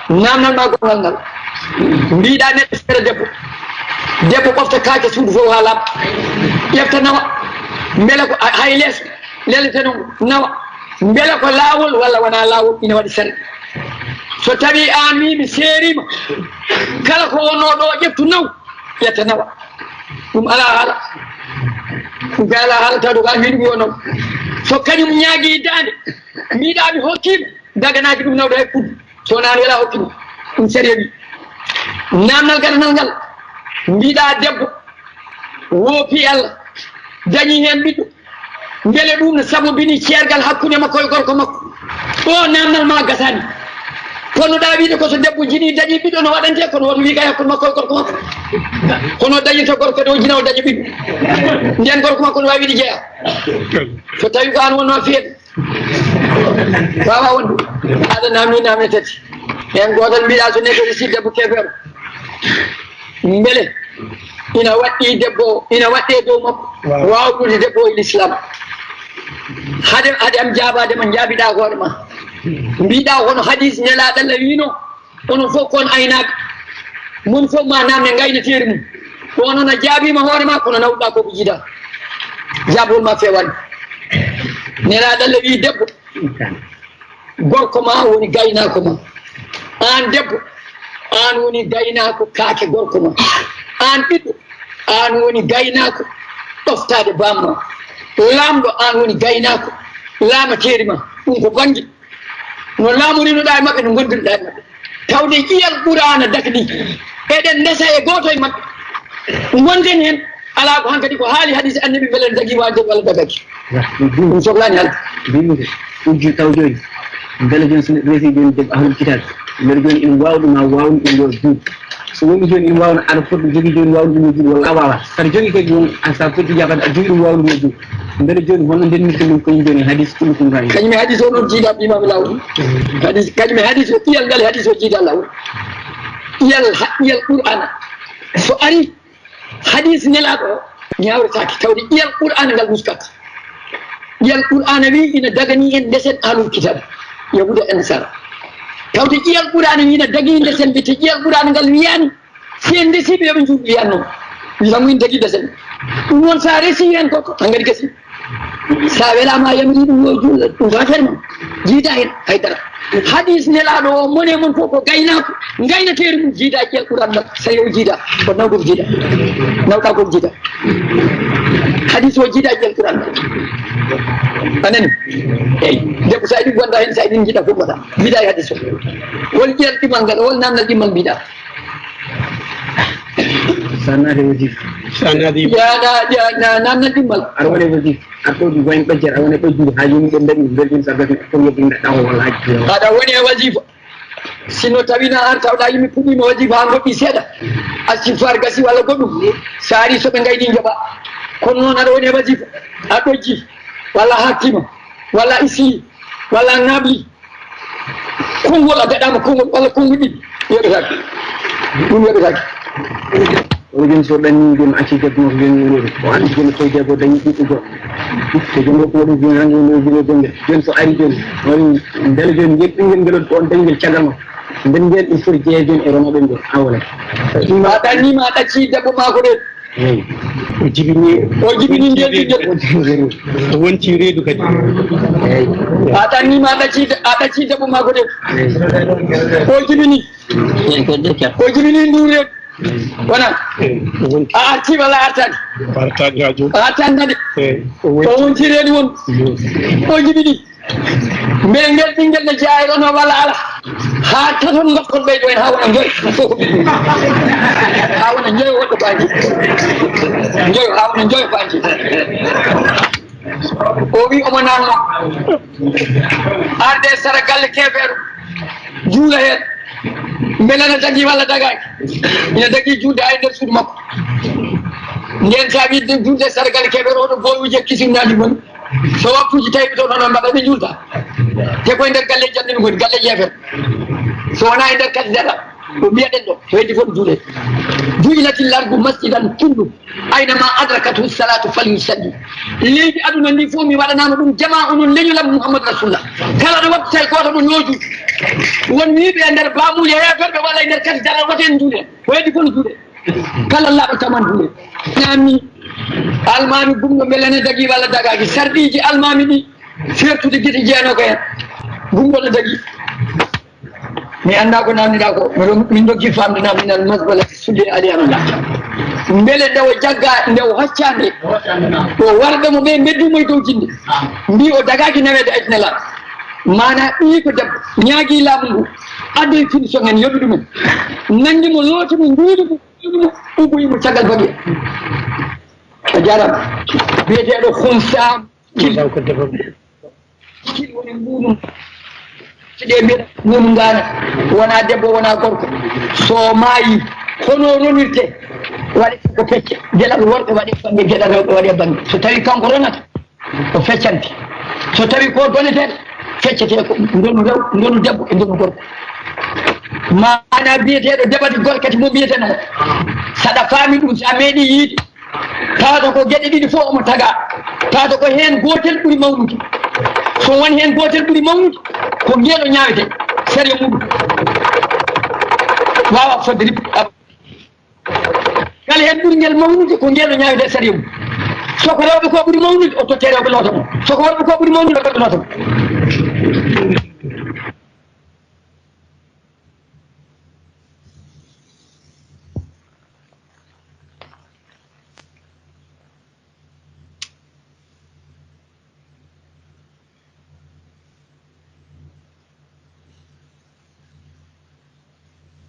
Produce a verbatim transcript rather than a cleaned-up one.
Namdal ma gongal ngal. Mbiɗa neɗɗo seeɗa debbo. Debbo ɓofta kaake suudu fof haa laaɓa. Ƴefta nawa. Mbele ko a-, hay lees lelete noon nawa. Mbele ko laawol walla wonaa laawol ina waɗi sere. So tawi aan mi, mi seeriima, kala ko wonnoo ɗo ƴeftu naw, ƴetta nawa. Ɗum alaa haala. Ɗum kay alaa haala, taw ko aan mi ɗum yo naw. So kañum ñaagi daande, mbiɗa mi hokkiima, daganaaki ɗum nawde hay kuddu. So wonaa wela hokki ɗum. Ɗum sariya wi. Namdal gadanal ngal, mbiɗa debbo, woopi Allah, dañi heen ɓiɗɗo. Mbele ɗum no sabobini ceergal hakkunde makko e gorko makko. O namdal ma gasani. Kono ɗa wiide ko so debbo jini dañi ɓiɗɗo no waɗante, kono woto wi kay hakkunde makko e gorko makko. Kono dañirta gorko kadi o jina o daña ɓiɗɗo. Nden gorko makko no wawi wiide jeeya. So tawi ko an wonno feeɗa. Wawa wonde. Aɗa namni namne tati. Heen gootal mbiɗa so neɗɗo resi debbo keefeero. Mbele ina waɗɗi debbo o, ina waɗɗe dow makko. Waaw. Wawlude debbo o e l'islam. Hade, hade am jaabaade ma, njaabiɗa hoore ma. Mbiɗa hono hadis Nelaaɗo Allah wino, onon fof kon aynaaɓe. Mon fof ma namne ngaynateeri mum. Ko onon a jaabiima hoore ma, kono nawɗa ko ko jiida. Jaabol ma fewani. Nelaaɗo Allah wi debbo, gorko ma woni gaynaako ma. Aan debbo, aan woni gaynaako kaake gorko ma. Aan ɓiɗɗo, aan woni gaynaako ɗoftaade bamma. Laamɗo, aan woni gaynaako laamateeri ma. Ɗum ko bannge no laamorinoɗaa e maɓɓe, no ngondirɗaa e maɓɓe. Tawde ƴiyal Qur'aana dakni, eɗen ndesa e gooto e maɓɓe. Ngonden heen, alaa ko hankadi ko haali hadis Annabi, mbele ne dagii waajde walla dagaki. Ɗum sohlaani haalde. Mbimi ko, ujju taw jooni. Mbele jooni so neɗɗo resi jooni debbo ahlul kitaab, mbele jooni ina waawa ɗum, haa waawa ɗum yo juut. So woni jooni ina waawa, aɗa foti jogii jooni waawa ɗum yo juut walla a waawa. Saɗa jogii kadi won, a, sa foti jaabade, aɗa jogii ɗum waawa ɗum yo juut. Mbele jooni holno ndennirta ɗum kañum jooni hadis kullukum ra'i. Kañum e hadis o noon jiida ɓimaami laawol. Hadis, kañum e hadis o, ƴiyal ngal e hadis o jiida laawol. Ƴiyal ha-, ƴiyal Qur'aana. So ari, hadis Nelaaɗo o ñaawretaake, tawde ƴiyal Qur'aana ngal nuskaaka. Ƴiyal Qur'aana wi ina daganii en ndesen ahlul kitaab, Yahuuda e Nasaara. Tawde ƴiyal Qur'aana wi ina dagii ndesen ɓe, te ƴiyal Qur'aana ngal wiyaani, si en ndesii ɓe, yo ɓe njuut, wiyaani noon. Wi tan ko ina dagii ndesen. Ɗum noon, so a resii heen koko, hankadi gasi. So a welaama, a yamirii ɗum yo juul, ɗum ko affaire mum. Jiida heen hay dara. Hadis Nelaaɗo o, mon e mon fof ko gaynaako, ngaynateeri mum jiida e ƴiyal Qur'aana ngal. So tawi o jiida, ko nawɗo ko jiida. Nawɗa ko jiida. Hadis o jiida e ƴiyal Qur'aana ngal. A nani? Eyi. Debbo, so a yiɗi gonda heen, so a yiɗi jiida fof mbaɗa. Jiida e hadis o. Hol ƴiyal ɗimmal ngal, hol namdal ɗimmal mbiɗa? Sa naati wajifa. Sa naati. Ya, na, ya, na, namdal ɗimmal. Aɗa woni wajifa. Aɗa ɗo ɗum wayno ɗojjere, aɗa woni ɗojjude haa yimɓe dañi, belɗin sa gasni, fof yeɓɓin ɗaɗɗawol walla haaji. Aɗa woni e wajifa. Sinno tawi na an tawɗa yimɓe puɗɗiima wajifa haa ngoɗɗi seeɗa. Astifar gasi walla goɗɗum. Sa ari so ɓe ngayni njoɓa. Kono noon aɗa woni e wajifa. A ɗojji. Walla a hattima. Walla a isli. Walla a ŋaɓli. Konngol a gaɗaama konngol walla konngol ɗiɗi. Yoɓetaake. Ɗum yoɓetaake. O joni so ɗanni joni acci debbo makko joni woni ɗo. O andi joni koye debbo dañi ɓiɗɗo goɗɗo. Te joni ko waɗi joni rangi woni joni gonngel. Joni so ari joni. Woni mbele joni ngel ɓinngel ngel on dañi ngel caggal makko. Nden ngel ɗum foti jeeya joni e ronooɓe ngol. Awole. Ma ɗanni ma ɗacci debbo maako de. Eyi. O jibini. O jibini ngel ɓinngel. O wonti reedu kadi. Eyi. A ɗanni ma ɗacci, a ɗacci debbo maako de. Eyi. O jibini. Eyi, ko de. O jibini ndu reedu. Wona. Eyi. O wonti. A arti walla a artani? O artani ha jooni. A artani kadi. Eyi. O wonti. O wonti reedu won. Eyi. O jibini. Mbele ngel ɓinngel ne jeyaa e ɗon walla ala? Haa taton ngoppon ɓeydo en haa wona njoy. Haa wona njoy woɗɗo baaji. Njoy, haa wona njoy baaji. O wi omo nanno. Arde sara galle keefeero. Juula heen. Mbele na dagi walla dagaaki? Ina dagi juulde hay nder suudu makko. Nden sa wi juulde sara galle keefeero, oɗo boowi wujje kisim naati moni. So waktuuji tawi ɓe toon, hono mbaɗa ɓe njuulta? Te koye nder galleeji amen ngoni, galleeji heefer. So wonaa e nder kadi dara, ko mbiyaɗen ɗo, ko heddi fof juulee. Ju'ilatil ardu masjidan kullu, aynama adrakathu salatu falyusalli. Leydi aduna ndi fof mi waɗanama ɗum jama, onon leñolam Muhammad Rasulullah. Kala ɗo waɗi tawi goto mo ñooju. Won wiiɓe e nder baamuuli heeferɓe walla e nder kadi daral wote en juuɗe. Ko heddi fof no juuɗe. Kala laaɓa taman juuɗe. Ñaami almaami gumɗo mbele ne dagi walla dagaki. Sarɗiiji almaami ɗi fertude gite jeeno ko hen. Gumɗo ne dagi. Mi annda ko namdiɗa ko, miɗo, min doggi famde nam minal masbalati sudde ali amla. Mbele nde o jagga, nde o hoccande, o warɓe mo ɓe mbeddimo e dow jinde. Mbi o dagaki naweede aytinala. Mana ɓiyi ko debbo, ñaagi laamu ngu, addoy finition en, yoɓi ɗumen. Nangi mo, looti mo, nduuli mo, uboyi mo caggal baɗi. A jarama. Biyeteɗo Khunsa. Kil woni mbunu. Ɗe mbiɗa mbunu ngana. Wona debbo, wona gorko. So maayi, hono ronirte? Waɗe ko pecce. Geɗal worɓe waɗe bannge, geɗal rewɓe waɗe bannge. So tawi kanko ronata, o feccante. So tawi ko doneteɗo, feccete ko ndonu rew, ndonu debbo e ndonu gorko. Mana biyeteɗo debati gorkati mo mbiyeten o. Saɗa faami ɗum, sa meeɗi yiide. Tawata ko geɗe ɗiɗi fof omo taga. Tawata ko heen gootel ɓuri mawnude. So won heen gootel ɓuri mawnude, ko ngeel o ñaawete sariya muɗum. Waawa fodde rip-, kala heen ɓuri ngel mawnude, ko ngeel o ñaawete sariya mum. So ko rewɓe ko ɓuri mawnude, o totte rewɓe loota mo. So ko worɓe ko ɓuri mawnude, o totte loota mo.